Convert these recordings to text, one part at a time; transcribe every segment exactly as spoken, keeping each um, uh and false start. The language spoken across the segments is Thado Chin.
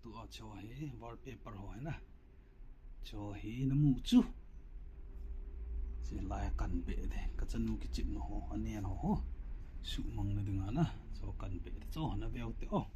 Tua chu hi wallpaper ho hi na. Chu hi namu chu. Chulai kan be de. Ka chanu kichepna ho, anen ho ho. Sumang na dinga na. Chu kan be de. Chu na veu te o.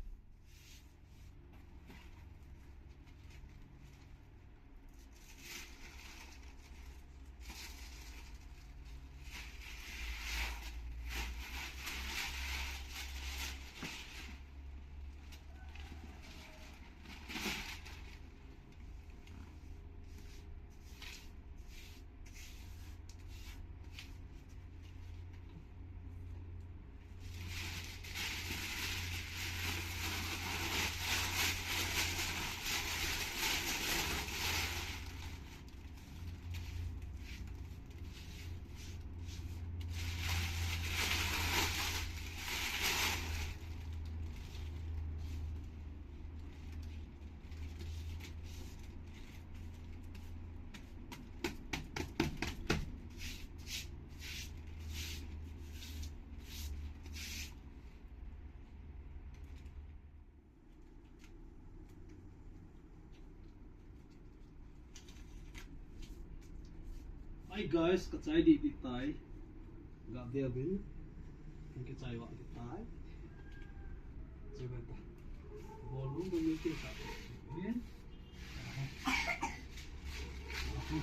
Hi guys, ka chai di di tai. Ga dia bin. Ka chai wa di tai. Chai wa ta. Bolu mo ni ke sa. Bin. Ako.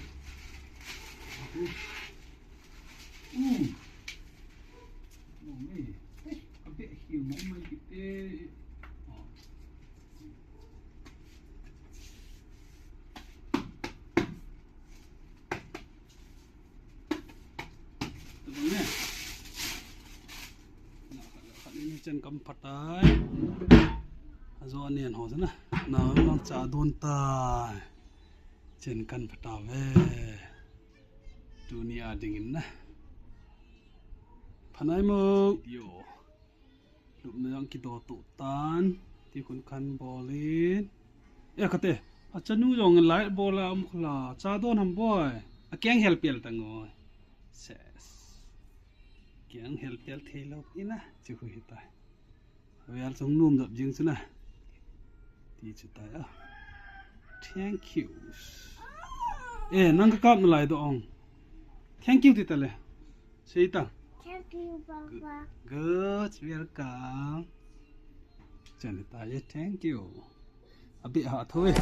Ako. Uh. Oh, me. Eh, a bit here, mom, might be there. Oh. Tabang ne. Chen kan phatai. Ajo anen ho sana. Na mang cha don tai. Chen kan phatau ve. Tuni a dingin na. Phanai mo. Yo. Lupna jong kido tu tan. Ti khun khan bolin. E kate. Achanu jong light bol a um khula. Cha don ham boi. Akeng hel pel tang oi. Ses. Keng hel pel thei lo ina. Chi khu hitai. Vel sung num dap jing suna. Ti chu tai a. Thank you. Eh, nang ka kap na lai do ong. Thank you ti ta le. Sei ta. Thank you, Papa. Good, welcome. Chan ta ye, thank you. A bit ha tho e.